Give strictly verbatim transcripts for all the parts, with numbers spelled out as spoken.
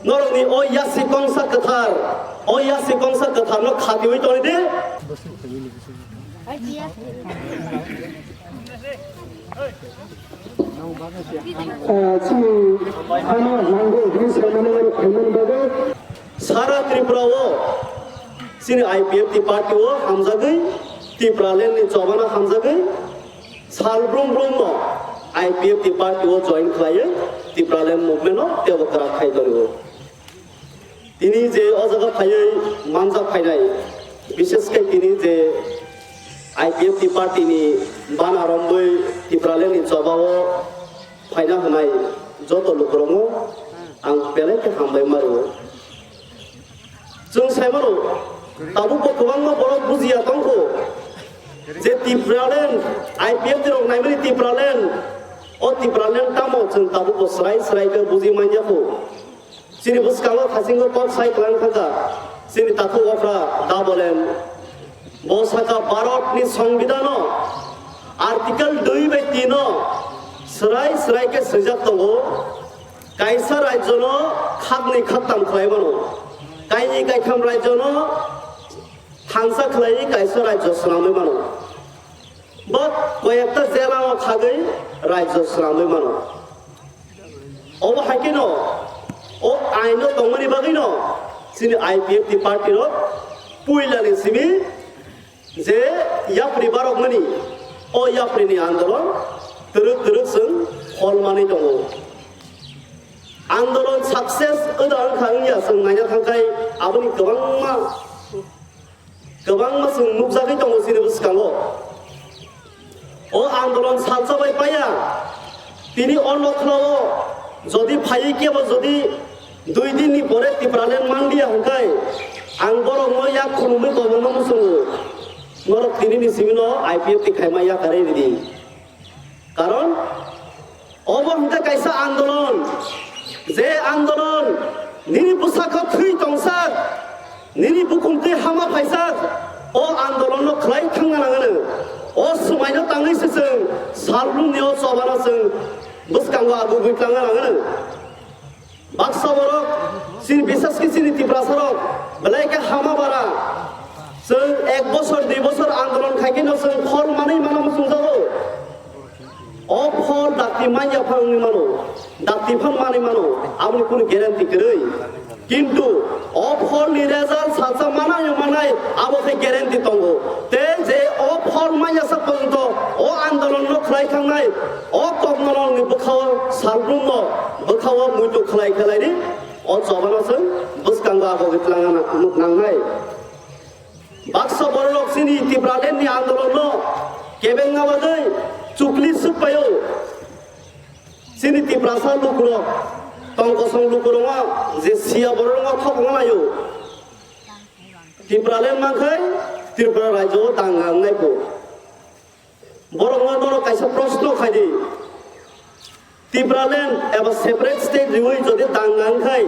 Norokni o yasi kongsa kwthar, o yasi kongsa kwtharno khatiwi tongdi. Ah, chini ano nango hwnwi saimano oro khaimani bagwi. Sara Tripura o chini I P F T party o hamjagwi, Tipraland ni chobana hamjagwi, sal brum brum no I P F T party o join khlaiwi Tipraland movement no tebo kwrak khai tongo. Tini je o jaga phaiwi manjak phainai, bishes khe tini je I P F T party ni bana romwi Tipraland ni choba o phaina hwnai joto lukurokno ang belai khe hambai ma rwo. Chwng sai mano, tabukbo kwbangma borok bujiya tongkho je Tipraland, I P F T rok naimani Tipraland, o Tipraland tamo chwng tabukbo swrai swrai khe buji manya kho. Chini bwskango thasingo kok sai kwlang thangkha, chini takhuk okra Dabolen. Bo sakha Bharatni Songbidanno Article dui bai tin o swrai swrai khe swijak tongo, kaisa rajyono khaknwi khaktam khlai mano, kainwi kaitham rajyono thansa khlaiwi kaisa rajyo swnamwi mano. Bo koyekta jela o thagwi rajyo swnamwi mano. Obo hai kheno o aino tongmani bagwino chini I P F T party rok puilani simi je yapri barokmani, o yapri ni andolon twrwk twrwk chwng hol manwi tongo. Andolon success wngya wngkha wngya chwng naina thangkhai aboni kwbangma Kwbangma chwng nukjagwi tongo chini bwskango. O andolon salsa bai paiya. Tini o nokhla o jodi phaiwi kebo jodi dui din ni pore Tipraland manliya hwnkhe ang borokno yak khulumwi kobongno muchungo. Norok tini ni simi no I P F T khaima yakarwi ridi. Karon obo hwnkhe kaisa andolon, je andolon nini bwsakho thwi tongsak, nini bukhum twi hama phaisak, o andolonno khlai thangna nangano. O swmaino tangwi se chwng salbrumni o chobano chwng bwskango agugwi tlangna nangano. Baksa borok, chini, bises khe chini Tiprasa rok belai khe hama bara. Chwng ek bosor, dui bosor andolon khai khe no chwng phol manwi mano muchungjago. O phol dakti manya phang wngwi mano, dakti phang manwi mano, aboni kunu guarantee kwrwi. Kintu o phol ni result salsa manai manai abo khe guarantee tongo. Tei je o phol manya sak porjonto o andolon no khlai thangnai, o kokno rokni bwkhao salbrumno bwkhao muitu khlai khlai ri. O chobano chwng bwskango abo gitlang nangnai. Baksa bororok chini Tipraland ni andolon no kebengna bagwi chukli swk paio. Chini Tiprasa lukurok, tong kosong lukurokno je siya bororokno thopongna naio. Tipraland mankhai Tripura rajyo o danga wngnai kho. Borokno norok kaisa proshno khaidi. Tipraland eba separate state riwi jodi danga wngkhai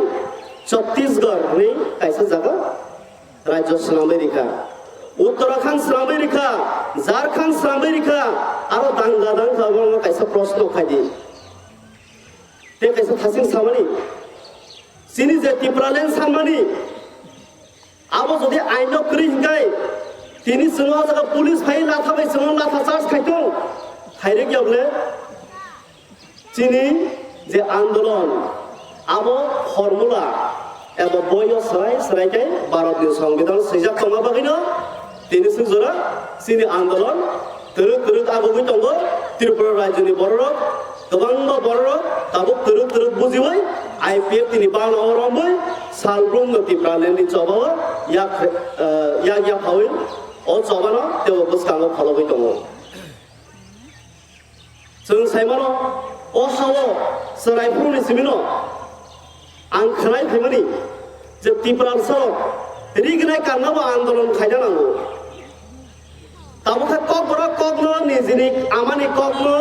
Chhattisgarh hinwi kaisa jaga rajyo swnamwi rikha, Uttarakhand swnamwi rikha, Jharkhand swnamwi rikha, aro danga dangkha, borokno kaisa proshno khaidi. Tei kaisa thasing samani, chini je Tipraland sanmani, abo jodi aino kwrwi hwnkhe, tini chwng o jaga police phai latha bai chwng o latha charge khai tong, khairok ya bole? Chini je andolon, abo formula eba boyo swrai swrai khe Bharatni Songbidan swijak tongma bagwino tini swk jora chini andolon twrwk twrwk agugwi tongo. Tripura rajyoni bororok, kwbangma bororok tabuk twrwk twrwk bujiwi I P F T ni bana o romwi salbrumno Tipraland ni chobao yak, eh, yak yaphawi o chobano teibo bwskango phologwi tongo. Chwng sai mano, o ha-o chwrai phuruni simi no ang khwnai phaimani je Tiprasa rok rignai karna bo andolon khaina nango. Tabuk khe kokborok kokno nijini amani kokno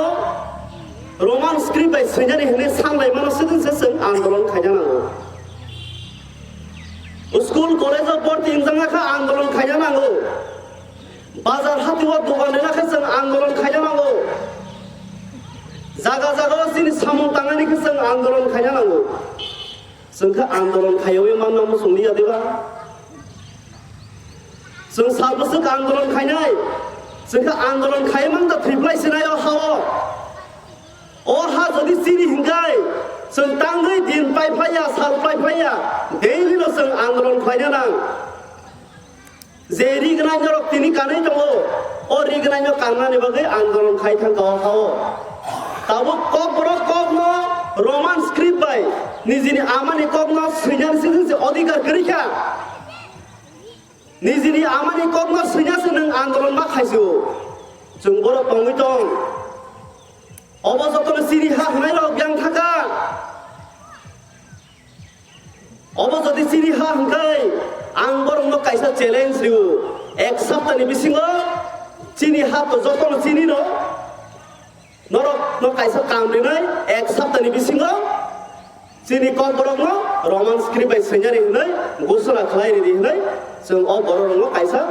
Roman script bai swinani hwnwi sanlai mano, swtwng se chwng andolon khaina nango. School college o borti wngjakna kha andolon khaina nango. Bazar hati o dogan rwna khe chwng andolon khaina nango. Jaga jaga o chini samung tangnani khe chwng andolon khaina nango. Chwng khe andolon khaiwi manna muchung liya diba? Chwng sal bwswk andolon khainai, chwng khe andolon khaiwi man da thwiplai sinai o ha-o. O ha jodi chini hinkhai, chwng tangwi din pai phaiya, sal pai phaiya, daily no chwng andolon khlaina nang. Je rignai norok tini kanwi tongo, o rignai no kannani bagwi andolon khai thang ka o ha-o. Tabuk kokborok kokno Roman script bai nijini amani kokno swinani se se odhikar kwrwi kha. Nijini amani kokno swina se nwng andolon ma khaisio. Chwng borok tongwi tong. Obo jotono chini ha hwnai rok yang thaka. Obo jodi chini ha hwnkhe ang borokno kaisa challenge rio. Ek saptani bisingo chini ha to jotono chini no. Norok no kaisa kam rinai ek saptani bisingo chini kokborokno Roman script bai sengari hinwi gusula khlai ridi hinwi chwng o bororokno kaisa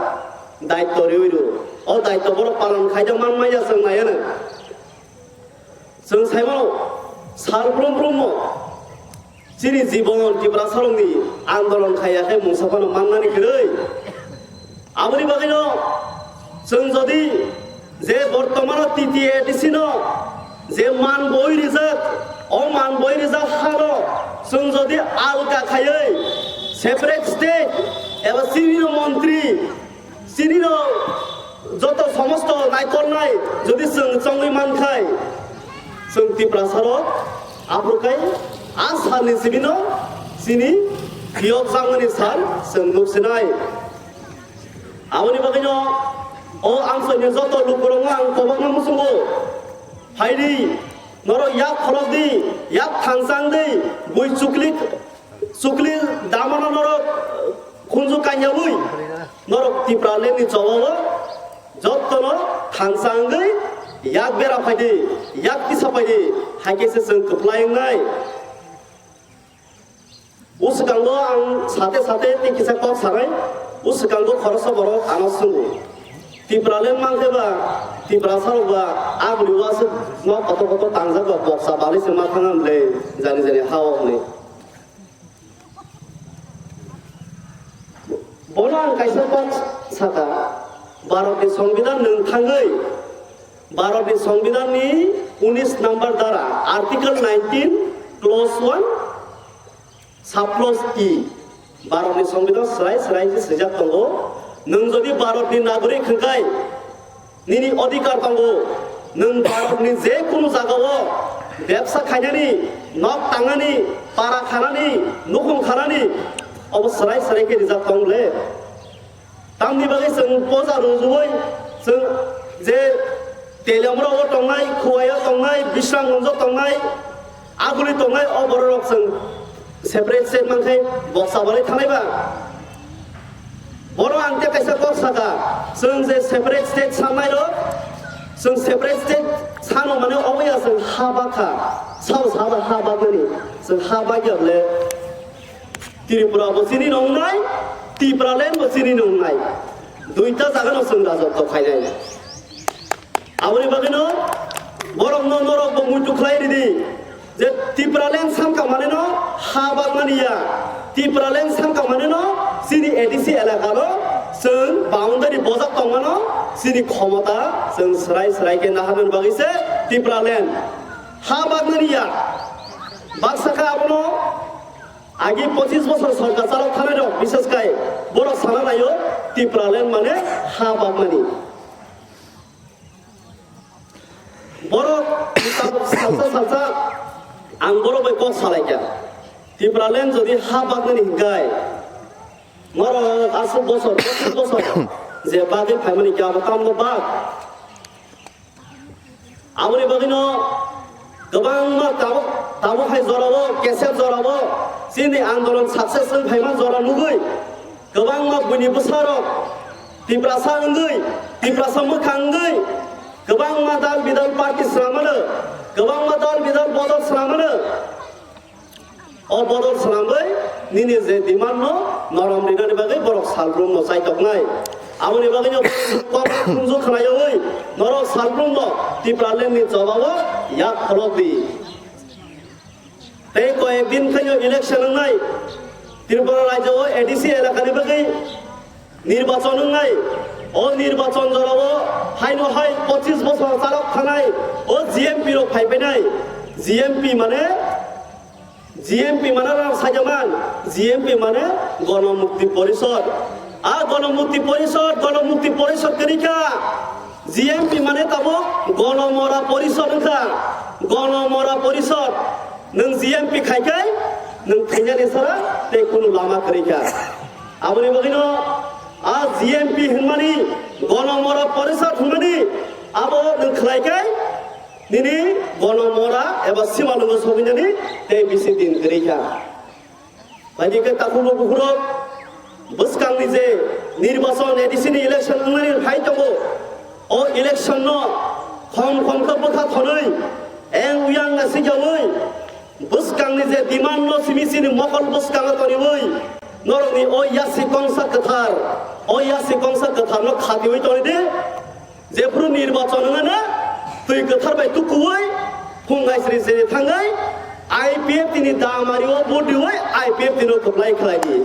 daitto riwi rio. O daitto borok palon khaijak man maya chwng naiya nang. Chwng saimano sal brum brumno chini jibon Tiprasarokni andolon khaiya khe mungsa phano mannani kwrwi. Aboni bagwino chwng jodi je bortomano T T A D C no je man boi rijak, o man boi rijak hano chwng jodi alka khaiwi separate state eba civil montri chini no joto somosto naikolnai jodi chwng chongwi mankhai, chwng Tiprasarok aphuru khai a salni simi no chini phiyok changmani sal chwng nuksinai. Aboni bagwino o amsokni joto lukurokno ang kobokma muchungo, phaidi norok yak kholokdi, yak thansa wngdi, bui chukli chukli damano norok khunju kanyaui norok Tipralandni chobao jottono thansa wngwi yak bera phaidi, yak tisa phaidi, haikhe se chwng kwplai wngnai. O swkango ang sate sate tei kisa kok sanai, o swkango khoroksa borok ano swngo, Tipraland mankhe ba, Tiprasarok ba, aguni waswk no kotor kotor tangjak ba, boksa balai se ma thang am le, jani jani ha o hwnwi. Bono ang kaisa kok saka, Bharatni Songbidan nwng thangwi, Bharatni Songbidanni unis number dara, Article nineteen, clause one, subclause E, Bharatni Songbidan swrai swrai khe swijak tongo, nwng jodi Bharatni nagorik hwnkhe, nini odhikar tongo, nwng Bharatni je kunu jagao bebsa khainani, nok tangnani, para khanani, nukhung khanani, obo swrai swrai khe rijak tong le. Tamni bagwi chwng poja rwjagwi chwng je Teliamura o tongnai, Khowai o tongnai, Bisramganj o tongnai, Aguli tongnai, o bororok chwng separate state mankhai boksa balai thanai ba. Bono ang tei kaisa kok saka, chwng je separate state sannairok, chwng separate state sano mane oboya chwng ha bakha, sao saba ha bakmani, chwng ha bakya bole Tripura bo chini nongnai, Tipraland bo chini nongnai. Duita jaga no chwng rajotw khainai. Aboni bagwino borok no norok bo muitu khlai ridi je Tipraland samka mane no ha bagmani ya. Tipraland samka mane no chini A D C elaka no chwng boundary bojak tongmano chini khomota chwng swrai swrai khe naharnani bagwi se Tipraland ha bagmani ya. Baksa khe abono Agi pochis bosor sorkar chalok thanai rok, bises kai borok sana naio Tipraland mane ha bagmani. Borok salsa salsa ang borok bai kok salaikha. Tipraland jodi ha bagmani hinkai norok aswk bosor, pochis bosor je bagwi phaimani khe abo tamno bag. Aboni bagwino kwbangma tabuk, tabuk hai jorao, kesep jorao chini andolon success wng phaima jora nugwi kwbangma buini bwsarok Tiprasa wngwi, Tiprasa mwkhang wngwi kwbangma dal bidal party swnamano, kwbangma dal bidal bodol swnamano. O bodol swnamwi nini je demand no norom rinani bagwi borok salbrum no chaitoknai. Aboni bagwi no kokno khunju khwnayawi norok salbrum no Tipraland ni jobabo yak kholok di. Tei koyek din khaino election wngnai. Tripura rajyo o A D C elakani bagwi nirbachon wngnai. O nirbachon jorao haino hai pochis bosor chalok thanai o G M P rok phaipainai. G M P mane, G M P mane rang sajaman, G M P mane Gono Mukti Porishod. A Gono Mukti Porishod, Gono Mukti Porishod kwrwi kha. G M P mane tabuk Gono Mora Porishod wngkha. Gono Mora Porishod. Nwng G M P khai khai nwng thwinani sara tei kunu lama kwrwi kha. Aboni bagwino a G M P hwnmani, Gono Mora Porishod hwnmani abo nwng khlai khai nini Gono Mora eba Simalwngo sogwinani tei bisi din kwrwi kha. Baidi khe takhukno bukhurok bwskangni je nirbachon A D C ni election wngnani phai tongo, o election no khom khom khe bwkha thonwi eng uyang nasikyaui bwskangni je demand no simi sini mokol bwskango toniwi norokni o yasi kongsa kwthar, o yasi kongsa kwthar no khatiwi toni di. Jephru nirbachon wngna twi kwthar bai tukuwi phung aisri sri thangwi I P F T ni damari o vote diwi I P F T no kwplai khlai di.